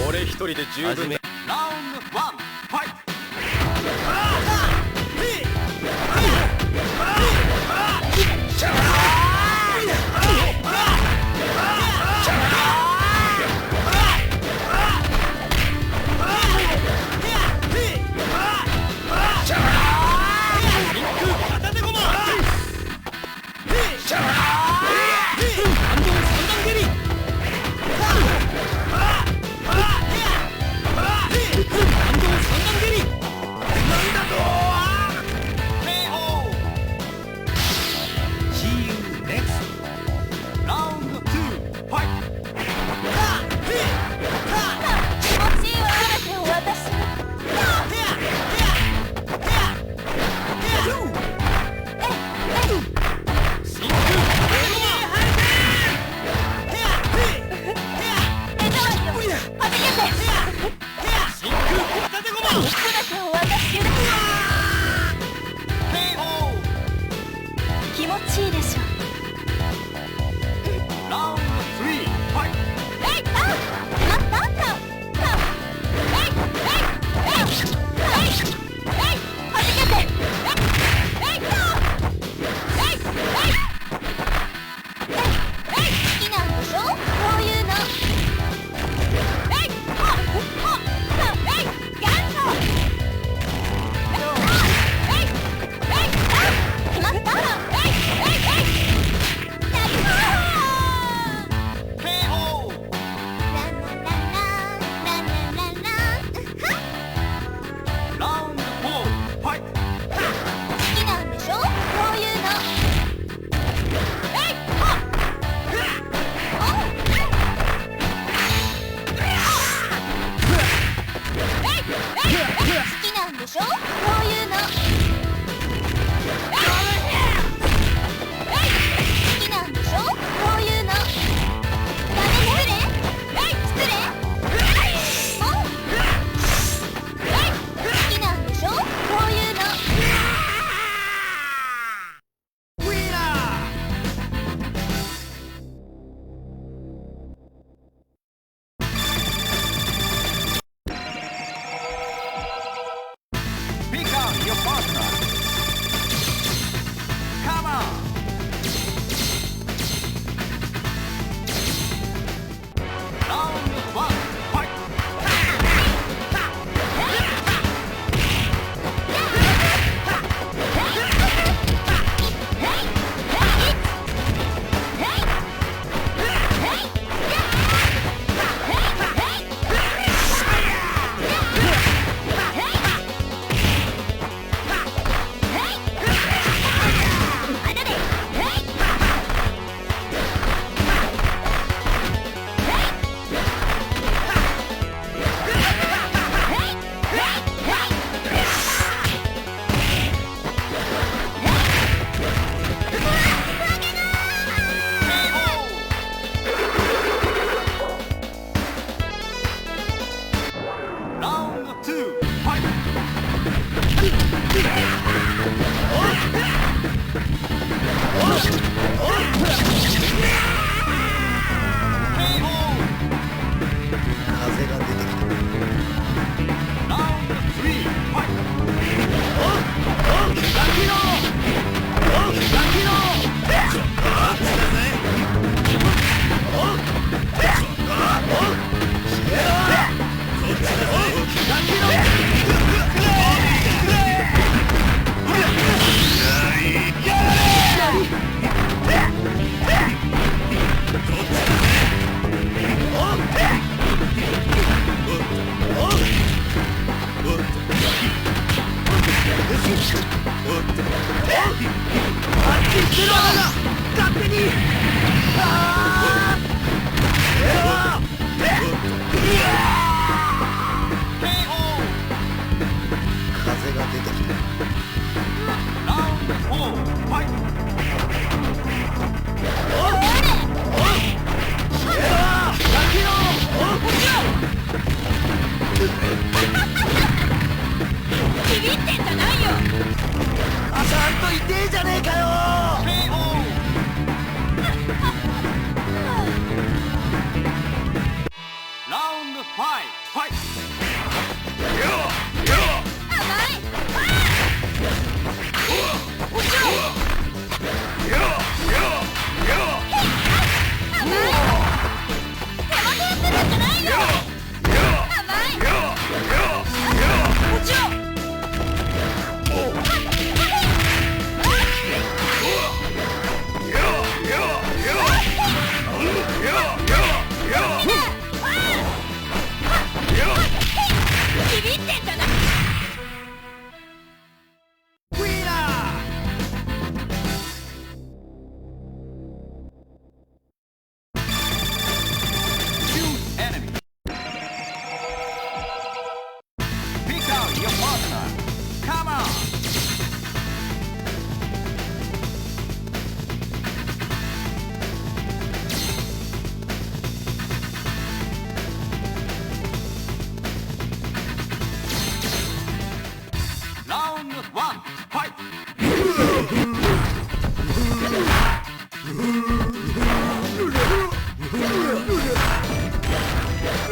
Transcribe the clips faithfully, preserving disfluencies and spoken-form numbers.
俺一人で十分だ。 Round one, fight! 感動三段蹴り。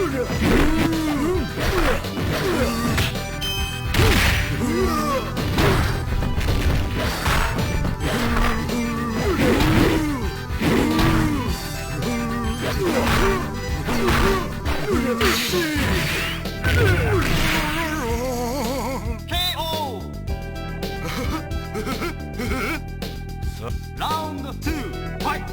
K O! Round two, fight!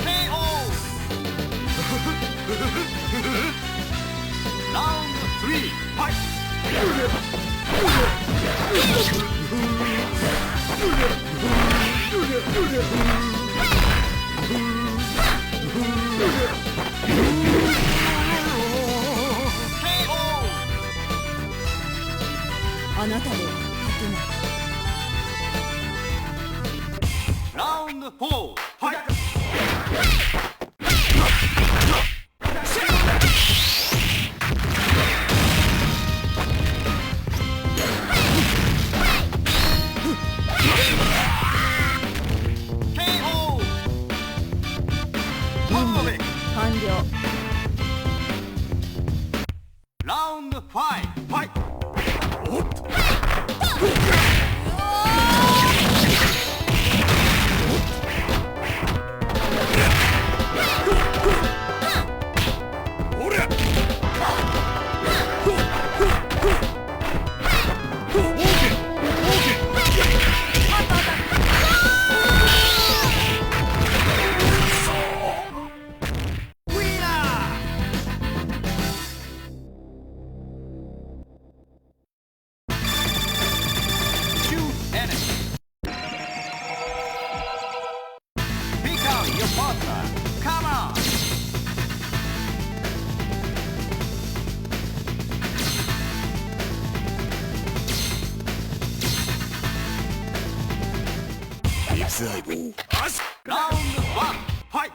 K O! Round three, fight! K O! あなたでは勝てない。Round four, fight! K O! 任務完了。Round five, fight! Shoot enemy. Become your partner. Come on. Round one, fight!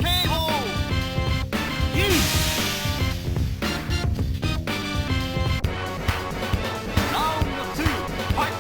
K O! Round two, fight!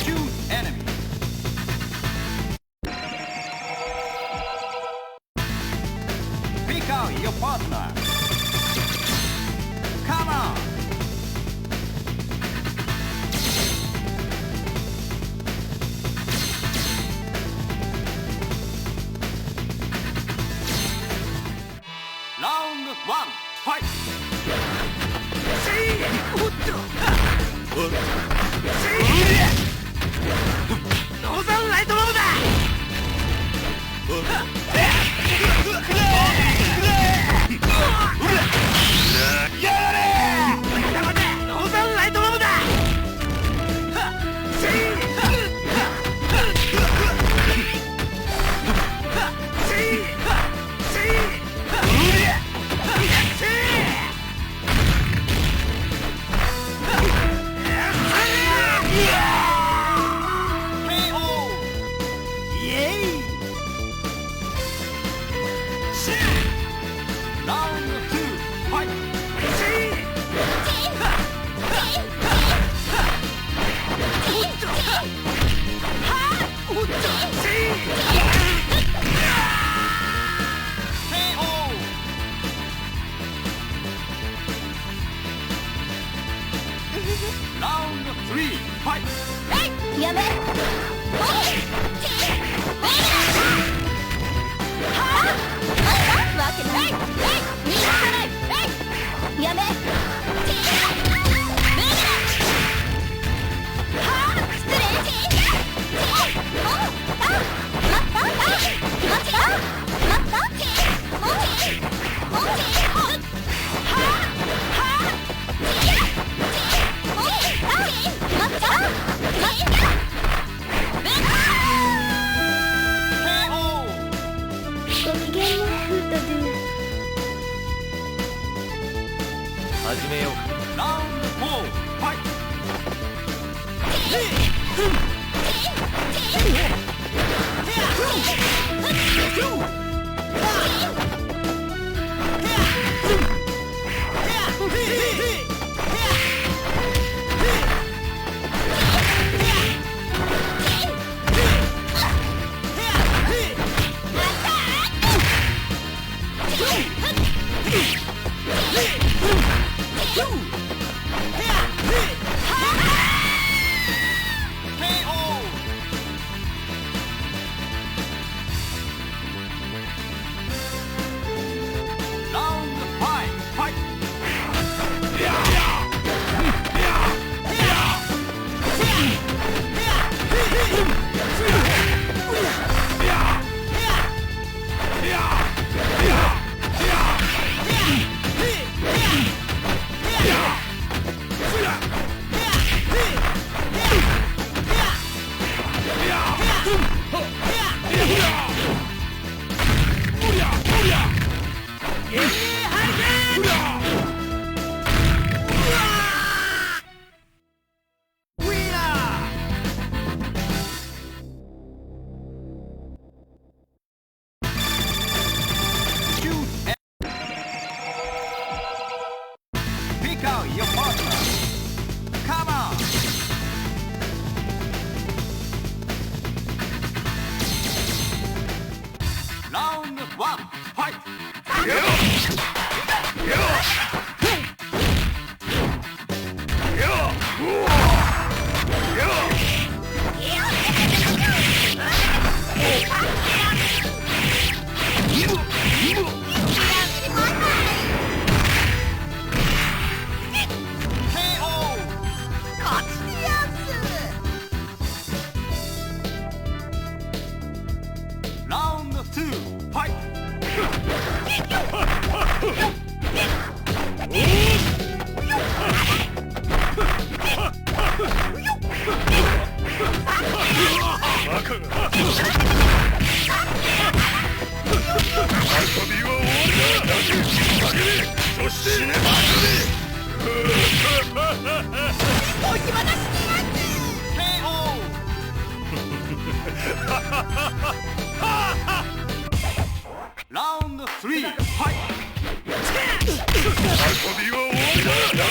Shoot enemy. Pick out your partner. Come on. Round one, fight! Round two, fight! K O! Round three, fight! やめ！ 始めよう。Round four, fight! K O! Round five, fight! Pick out your partner. Come on. Round one, fight. K O! Round two, fight! 遊びは終わりだ。そして死ねば。お際立ちになって。 Round three, fight! 遊びは終わりだ。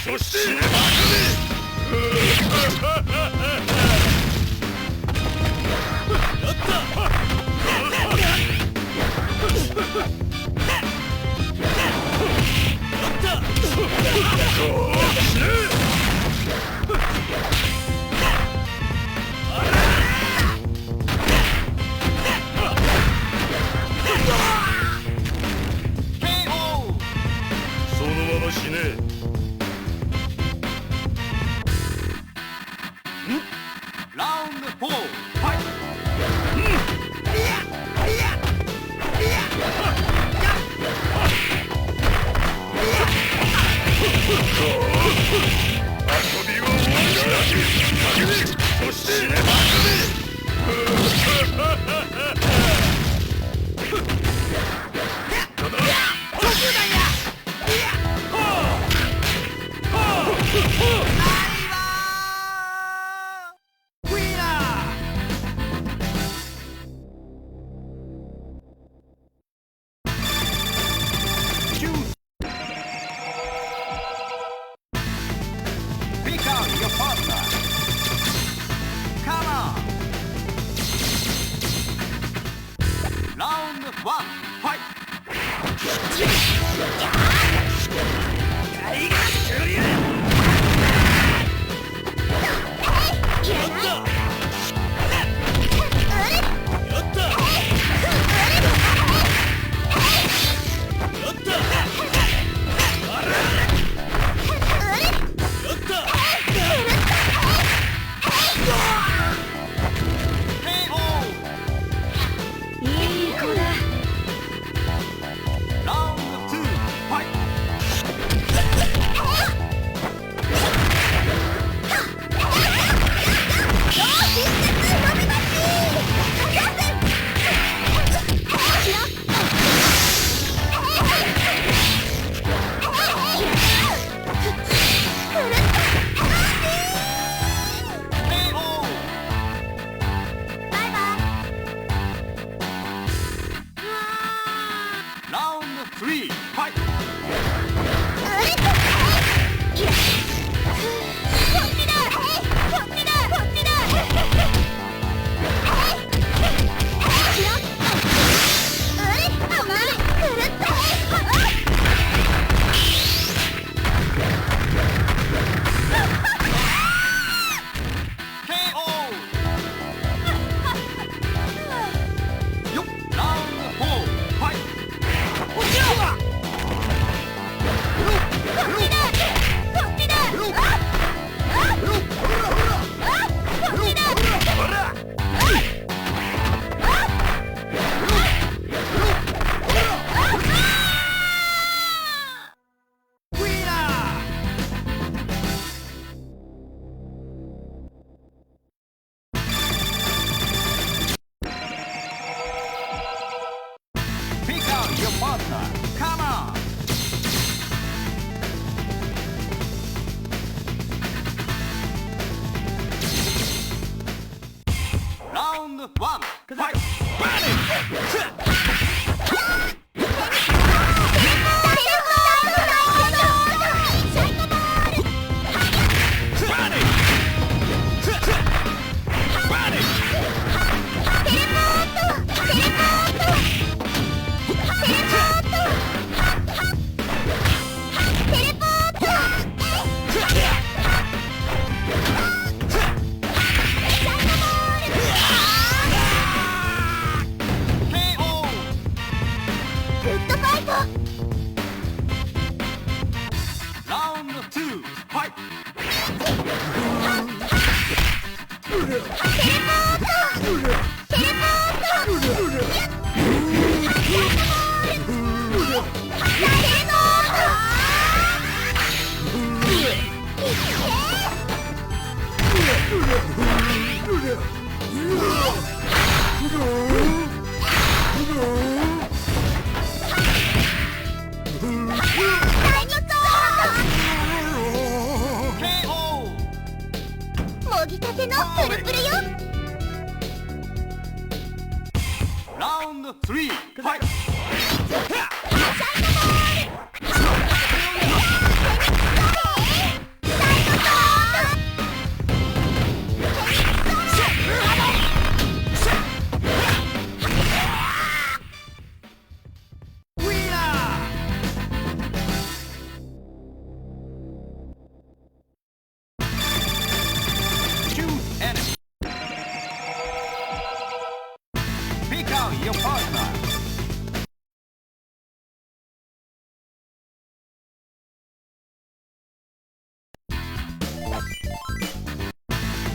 そして死ねば。 そのまま死ね。 Round four, fight! 遊びは終わりだ。そして死ねば。 Pick out your partner. Come on. Round one, fight! いい子だ。Round two, fight! バイバイ。 Round three, fight! こっちだ！こっちだ！こっちだ！ K O! Round four, fight! Winner! Pick out your partner. Come on! Round one. Fight! Burn it! Round two, fight! プルプルよ。 Round three, fight! Shoot enemy. Pick out your partner.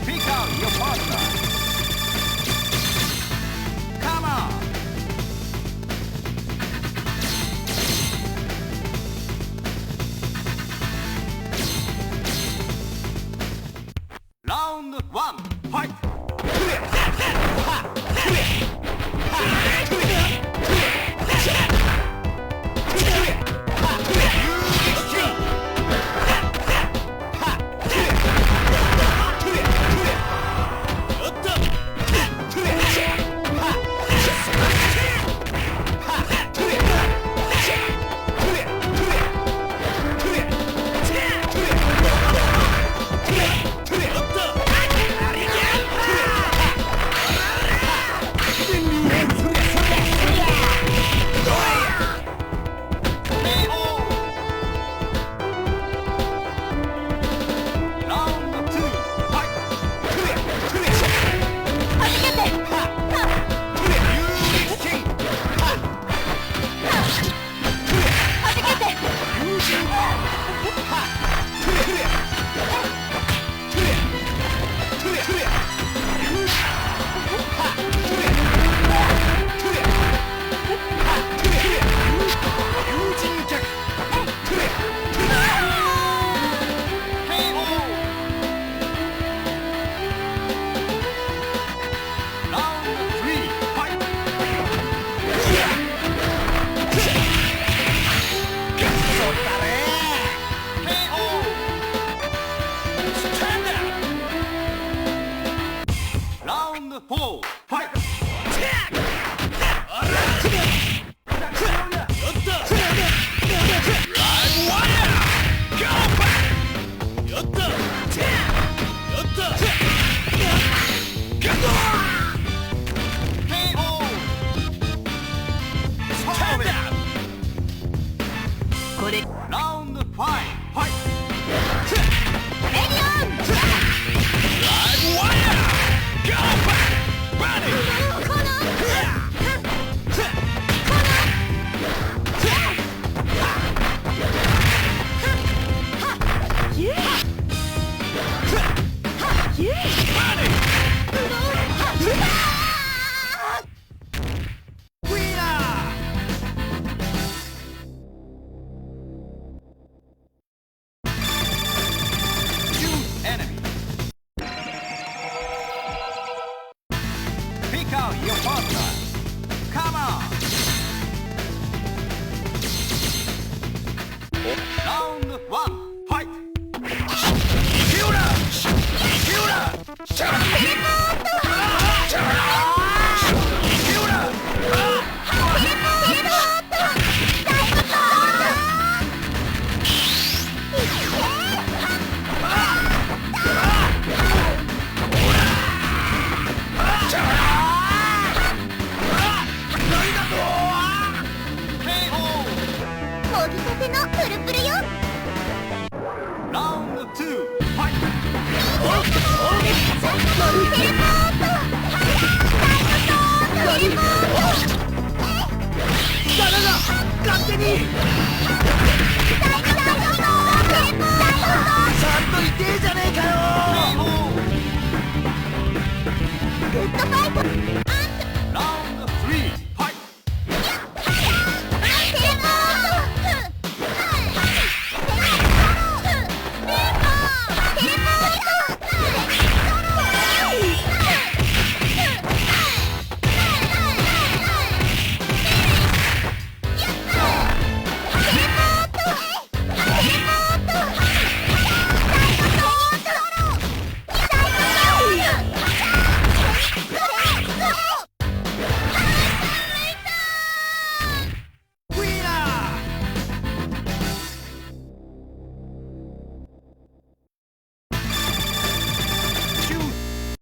Pick out your partner. Come on. Round one, fight! Round three, fight! K O! Stand up! Round four, fight! Live wire! Go back! K O! Stand up! Round five, fight! Live wire! Go back! Ready! Winner! Shoot enemy. Pick out your partner. Come on. Round one, fight. Fiura! Fiura!